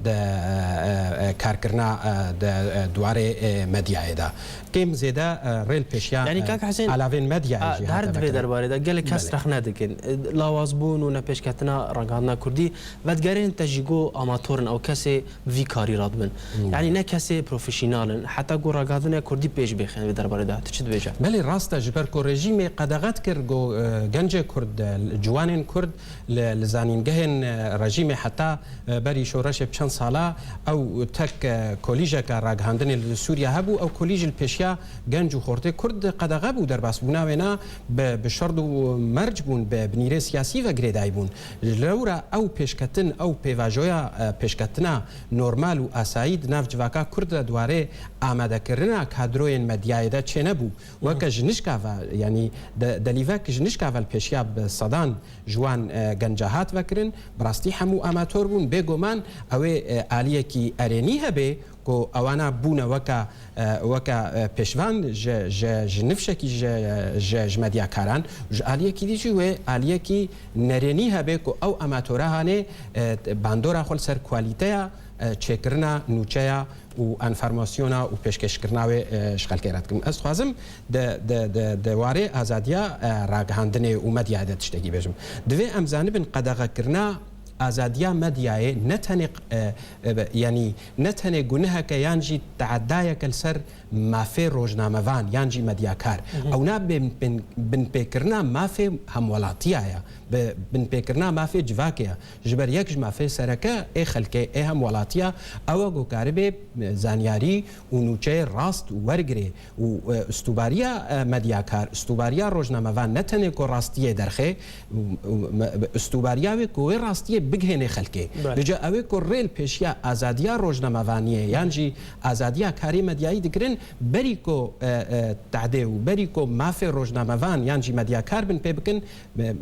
di, e, e, e, karkirina, e, di, e, di warê, e, medyayê de. Kêm zêde, e, rê li pêşiya, Yanî, e, kak Hesên, alavên medyayê a, jî her hate di vê vekirin. derbarê de gelek kes Belê. rexne dikin. E, lawazbûn û nepêşketina ragihandina Kurdî vedigerên te jî got amator in ew kesê vî karî radibin. Hmm. Yanî ne kesê profesyonel in. Heta ku ragihandina Kurdî pêş bêxin vê derbarê de. Tu çi dibêje? Belê, rast e. Ji ber ku rejîmê qedexe dikir ku, e, gencê Kurd, e, ciwanên Kurd li, li zanîngehên, e, rejîmê heta, e, berî şoreşê bi çend sala ew tek, e, kolîjeke ragihandinê li Sûriye hebû. Ew kolîj li pêşiya genc û xortê Kurd qedexe bû. Derbasbûna wêna bi, bi şerd û merc bûn, bi, bi nîrê siyasî ve girêdayî bûn. Ji lewra ew pêşketin, ew pêvajoya, e, pêşketina normal û asayî di nav civaka Kurd de di warê amadekirina kadroyên medyayê de çênebû. Weke ji nişka ve, yanî de-, delîvek ji nişka ve li pêşiya bi sedan ji wan, e, genca hat vekirin, bi rastî hemû amator bûn. Bêguman ew ê, e, aliyekî erênî hebe ku ewana bûne weke, e, weke, e, pêşvan ji, ji, ji nifşekî ji, ji, ji medyakaran, ji aliyekî dî jî wê aliyekî nerênî hebe ku ew amatora hanê, e, bandora xwe li ser kwalîteya, e, çêkirina nûçeya û enformasyona û pêşkêşkirina wê, e, ji xelkê re dikim. Ez dixwazim di, di, di, di warê azadiya, e, ragihandinê û medyayê de tiştekî bêjim. Divê em zanibin qedexekirina azadiya medyayê ne tenê, e, e, be-, yanî ne tenê guneheke yan jî teedayeke li ser mafê rojnamevan yan jî medyakar. Mhm. Ewna bin, bin, binpêkirina mafê hemwelatiya ye. Bi binpêkirina mafê civakê ye. Ji ber yek ji mafê sereke ê xelkê, ê hemwelatiya, ew e ku karibê, e, zanyarî û nûçeyê rast wergirê û, e, stûbariya, e, medyakar, stûbariya rojnamevan ne tenê ku rastiyê derxê, û, û, me, stûbariya wê ku wê rastiyê bigihênê xelkê. Belê. Duca ew ê ku rê li pêşiya azadiya rojnamevaniyê yan jî azadiya karê medyayî dikirin, berî ku, e, e, tehdê û berî ku mafê rojnamevan yan jî medyakar bin pê bikin,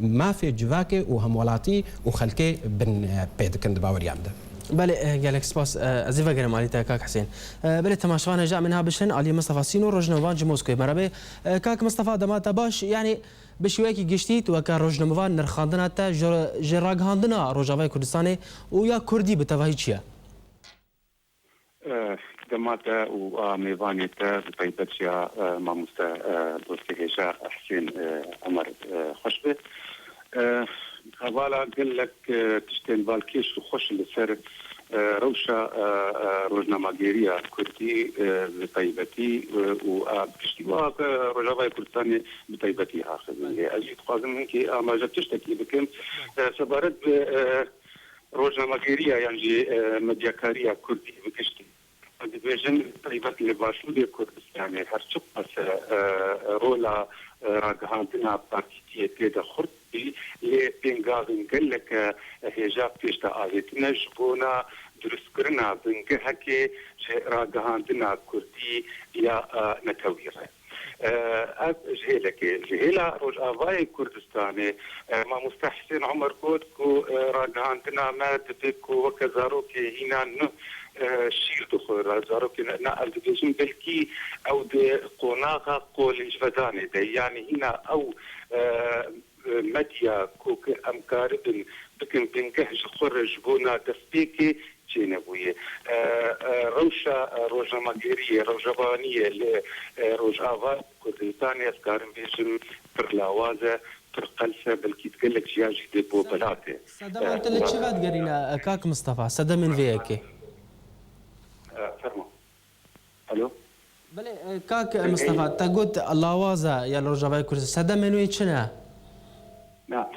mafê civakê û hemwelatî û xelkê bin, e, pê dikin di baweriya min de. Belê, e, gelek spas. E, ez ê vegerim alî te, kak Hesên. E, belê, temaşevan hêja em ê niha bişin alî Mistefa Sîno, rojnamevan ji Moskowê. Merhebê, e, kak Mistefa, dema te baş. Yanî bi şêweyekî giştî tu weke rojnamevan nirxandina te ji, ji ragihandina Rojavayê Kurdistanê û ya Kurdî bi tevahî çi ye? Eh, dema te û a mêvanê te, bi taybet ya, eh, mamoste, eh, dostê hêja Hesên, eh, Omer, eh, xweş be. Eh, hevala gelek, eh, tiştên balkêş û xweş li ser, eh, rewşa, eh, eh, rojnamegeriya kurdî, eh, bi taybetî, eh, û a giştî û a, eh, Rojavayê Kurdistanê bi taybetî axivî. Ez jî dixwazim hinkî amaje tiştekî bikim. Eh, sebaret bi, eh, rojnamegeriya yan jî, e, medyakariya kurdî bi giştî. Ez dibêjim, taybet li Başûrê Kurdistanê her çiqas, e, e, rola, e, ragihandina partîtiyê tê de xurt bî, lê pêngavên gelek, e, hêja pêş de avêtine ji bona dirustkirina bingehekê ji ragihandina kurdî ya, e, netewî re. Ev ji hêlekê, ji hêla Rojavayê Kurdistanê, e, mamoste Husên Omer got ku, e, ragihandina me dibê ku weke zarokê hîna nuh, e, şîr dixwe. Ra-, zarokê ne, ne, ev dibêjin, belkî ew di qonaxa qolînjvedanê de, yanî hîna ew, e, medya ku ki em karibin bikin bingeh ji xwe re ji bona destpêkê, çênebûye. E, e, rewşa, e, rojnamegeriyê, rojnamevaniyê li, e, Rojava Kurdistanê, ez karim bêjim, pir lawaz e, pir qels e, belkî gelek jiya jî dê bo belat e. Sedema E, te li çi vedigerîne, e, kak Mistefa? Sedemên vê yekê? E, fermo. Alo? Belê, e, kak Mistefa, te got lawaz e ya li Rojavayê Kurdistanê. Sedemên wê çi ne? Na.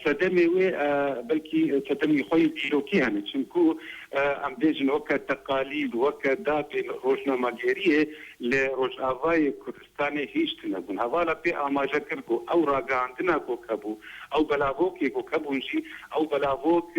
Sedemê wê, e, belkî sedemî xwe yê dîrokî hene. Çimku, e, em bêjin weke teqalîd, weke dapên rojnamegeriyê li Rojavayê Kurdistanê hîç tune bûn. Hevala pê amaje kir ku ew ragihandina ku hebû, ew belavokê ku hebûn jî, ew belavok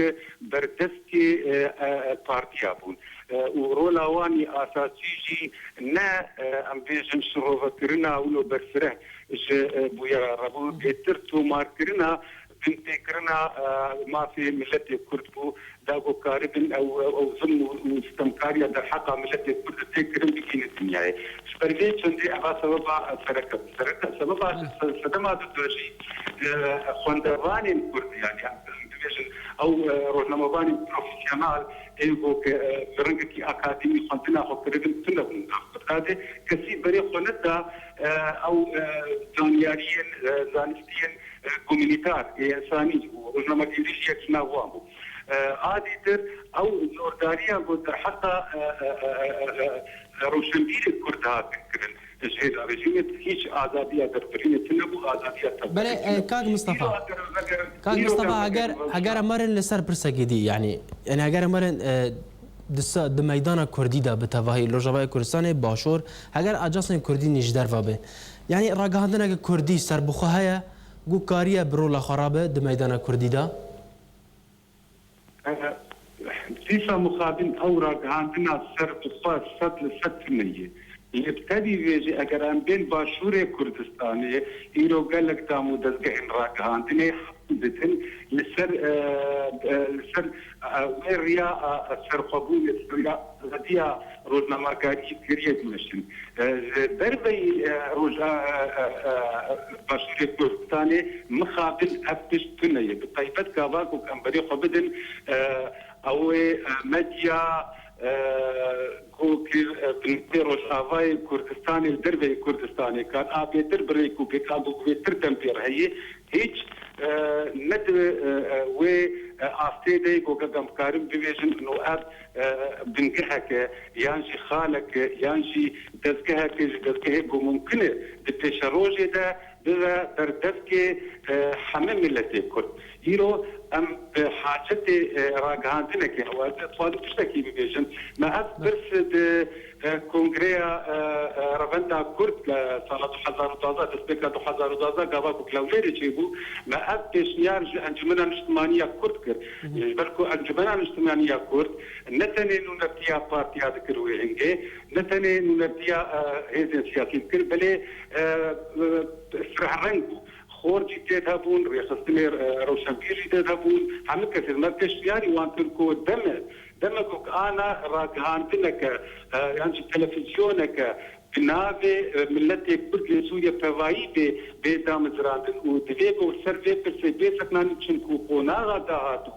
berdestê, e, e, partiya bûn. E, û rola wan î asasî jî ne, e, em bêjin şirovekirina wilo berfireh ji, e, bûyera re bû, bêtir tomarkirina bingtêkirina, e, mafê miletê Kurd bû, da ku karibin ew, ew, ew zilm û, û sitemkariya derheqa miletê Kurd tê kirin bigihînin dinyayê. Ji ber vê çendê eva sebeba sereke bû. Sereke, sebeba se-, sedema dudu jî, e, xwendevanên Kurd, yani, em bibêjin, ew, e, rojnamevanên profesyonel, ê ku, e, bi rengekî akademî xwendina xwe kiribin, tune bûn nav Kurdan de. Kesî berê xwe neda, e, ew, e, zanyariyên, e, zanistiyên, e, komunîtar, ê însanî û rojnamegerî jî yek ji nav wan bû. E, a dîtir ew zordariya ku derheqa, e, e, e, e, e, e, rewşenbîrê Kurd hatin kirin. Ji hêla rejîmê hîç azadiya derbirînê tune bû, azadiya tevberê Belê, tune e, bû. Kak Mistefa. Îro eger, eger, Kak îro Mistefa, eger, eger, eger em werin li ser pirsekê dî, yani, yani eger em werin, e, di se-, di meydana Kurdî de bi tevahî li Rojavayê Kurdistanê, Başûr, heger ajansên Kurdî nî ji derve be, yani ragihandineke Kurdî serbixwe heye, ku kariye bi rola xwe rabe di meydana Kurdî de? Dîsa mixabin ew ragihandina serbixwe sed li sed tune ye. Lê bi tevî vê jî eger em bên Başûrê Kurdistanê, îro gelek dam û dezgehên ragihandinê hewl didin li ser, e, e, li ser, e, wê riya, e, serxwebûnê, riya azadiya rojnamekariyê kiriyê dimeşin. E, ji derveyî, e, roja, e, e, e, Başûrê Kurdistanê mixabin ev tişt tune ye. Bi taybet gava ku em berê xwe bidin, e, ew ê, e, medya, e, ku ki, e, binê Rojavayê Kurdistanê li derveyî Kurdistanê kan a bêtir bi rêk û pêk a ku bêtir dem pê re heye, hîç, e, ne di, e, e, wê, e, astê de ye ku em karin bibêjin, no ev, e, bingeheke, yan jî xaleke, yan jî dezgeheke ji dezgehê ku mumkin e di pêşerojê de bibe berdevkê, e, hemî miletê Kurd. Îro em bi hacetê, e, ragihandinekê, ew ez dixwazim tiştekî bibêjim. Me ev pirs di, e, kongreya, e, e, Revenda Kurd, e, sala du hezar û duwazdeh, destpêka du hezar û duwazdeh, gava ku li Hewlêrê çêbû, me ev pêşniyar ji Encumena Niştimanî ya Kurd kir. Ji ber ku Encumena Niştimanî ya Kurd ne tenê nûnertiya partiya dikir wê hingê, ne tenê nûnertiya, e, hêzên siyasî dikir, belê, e, e, fireheng bû. Xorcî tê de bûn, rêxistinê, e, rewşenbîr jî tê de bûn. Hemû kesê me pêşniyarî wan kir ku deme, deme ku ana ragihandineke, e, yan jî televîzyoneke bi navê, e, miletê Kurd yê Sûriye pevayî bê, bê damezrandin û divê ku ser vê pirsê bê sekinandin, çimku qonaxa dahatû,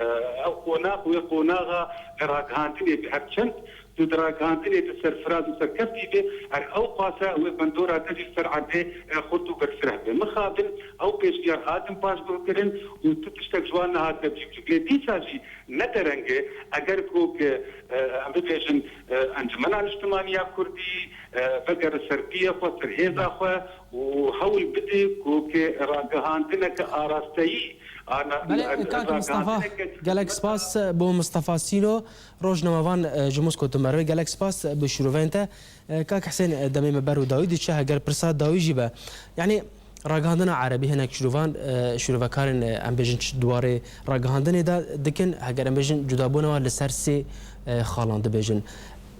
e, ew qonax wê qonaxa ragihandinê bi her çend tu di ragihandinê de serfiraz û serkeftî be, her ew qasa wê bandora te jî ser erdê, e, xurt û berfireh be. Mixabin ew pêşniyar hatin paşguhkirin û tu tiştek ji wan nehate bicûk. Lê dîsa jî ne dereng e, eger ku ki, e, em bibêjin, e, Encumena Niştimanî ya Kurdî, e, vegere ser piyê xwe, ser hêza xwe û hewl bide ku ki ragihandineke arasteyî, ana, Belê, e, Kak Mistefa, ragihandineke gelek spas bo Mistefa Sîno, rojnamevan, e, ji Mosko tu me re. Gelek spas, e, bi şîroveyên te. E, Kak Hisên, e, demê me ber û dawî diçe, heger pirsa dawî jî be. Yanî, ragihandina erebî hinek şîrovan, e, şîrovekarên, e, em bêjin çi di warê ragihandinê de dikin, heger em bêjin cudabûna wan li ser sê, e, xalan dibêjin.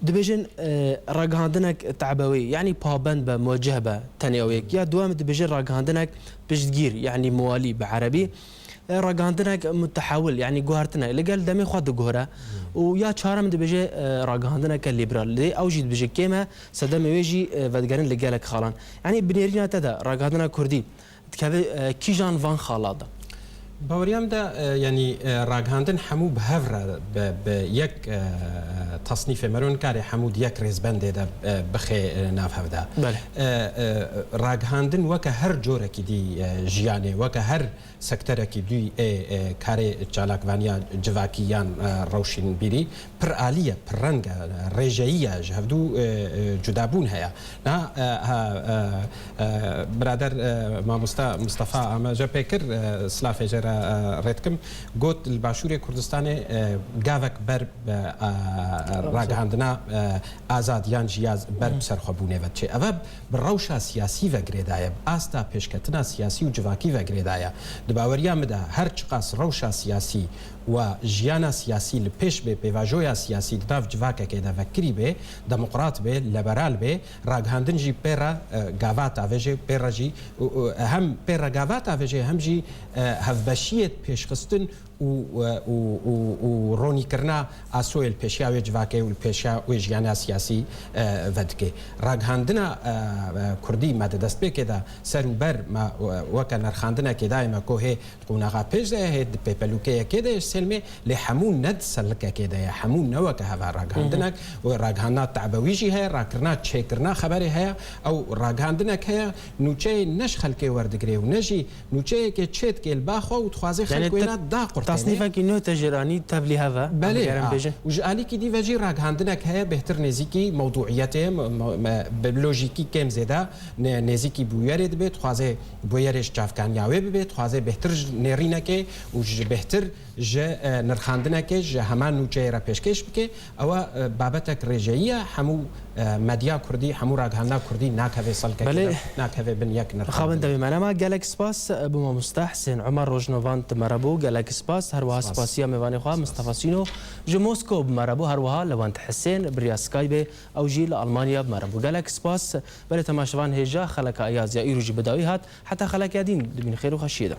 Dibêjin, e, ragihandinek tebewî, yanî pabend be, muweceh be, tenê ew yek. Ya duwem dibêje ragihandinek piştgîr, yanî muwalî bi erebî. E, ragihandinek mutehewil, yanî guhertine, li gel demê xwe diguhere. Û ya çarem dibêje, e, ragihandineke lîberal. Lê ew jî dibêje kêm e, sedemê wê jî, e, vedigerin li gelek xalan. Yanî bi nêrîna te de ragihandina kurdî dikeve, e, kîjan van xala de? Baweriya min de, e, yanî, e, ragihandin hemû bi hev re bi, bi yek, e, tasnîfê mero nikare hemû di yek rêzbendê de, e, bixê, e, nav hev de. Belê. E, e, ragihandin weke her corekî dî, e, jiyanê, weke her sekterekî dî ê, e, karê çalakvaniya civakî yan, e, rewşînbîrî pir alî ye, pir reng e, rêjeyî ye, ji hevdû, e, e, cudabûn heye. Na, e, ha, e, e, birader, e, mamosta Mistefa amaje pê kir, e, silafê jê e, rêdikim, got li Başûrê Kurdistanê, e, gavek ber, e, e, ragihandina, e, azad yan jî ya ber bi serxwebûnê ve diçe. Ev e bi rewşa siyasî ve girêdaye, bi asta pêşketina siyasî û civakî ve girêdaye. Di baweriya min de her çiqas rewşa siyasî û jiyana siyasî li pêş bê, pêvajoya siyasî di nav civakekê de vekirî bê, demokrat bê, liberal bê, ragihandin jî pê re, e, gava tavêjê, pê re jî, û, û, hem pê re gava tavêjê, hem jî, e, hevbeşiyê pêşxistin û, e, û, û, û ronîkirina asoyê li pêşiya wê civakê û li pêşiya wê jiyana siyasî, e, vedike. Ragihandina, e, e, kurdî me di destpêkê de ser û ber me, e, weke nirxandinekê dayê me ku hê di qonaxa pêş de ye, hê di pêpelûkeyekê de ye ji Sêlmê, lê hemû ne di selikekê de ye, hemû ne weke heve ragihandinek. Û ragihandina te'bewî jî heye, rakirina çêkirina xeberê heye. Ew ragihandinek heye, nûçeyê ne ji xelkê werdigire û ne jî nûçeyekê çê dike li ba xwe û dixwaze xelk wêna daqurtêne. Tasnîfekî nû te jêranî tevlî heve, em Belê, digerin a. bêjin. Û ji alîkî dî ve jî ragihandinek heye, bêhtir nêzîkî mewdûiyetê, m-, m-, me-, bi lojîkî kêm zêde ne-, nêzîkî bûyerê dibe, dixwaze bûyerê ji çavkaniya wê bibe, dixwaze bêhtir ji nêrînekê û ji bêhtir ji, e, nirxandinekê ji heman nûçeyê re pêşkêş bike. Ew e, e, babetek rêjeyî ye. Hemû, e, medya kurdî, hemû ragihandina kurdî nakeve selkekê Belê. de, nakeve bin yek nirxandinê. Mixabin devê me nema. Gelek spas, e, bi mamoste Husên Omer, rojnavand me re bû. Gelek spas. Her wiha Spas. spasiya mêvanê xwe Spas. Mistefa Sîno ji Moskow bi me re bû. Her wiha Lewend Husên bi riya Skypeê, ew jî li Almanya bi me re bû. Gelek spas. Belê temaşevan hêja xeleka Ayaziya îro jî bi dawî hat. Heta xeleka din di bin xêr û xweşiyê de.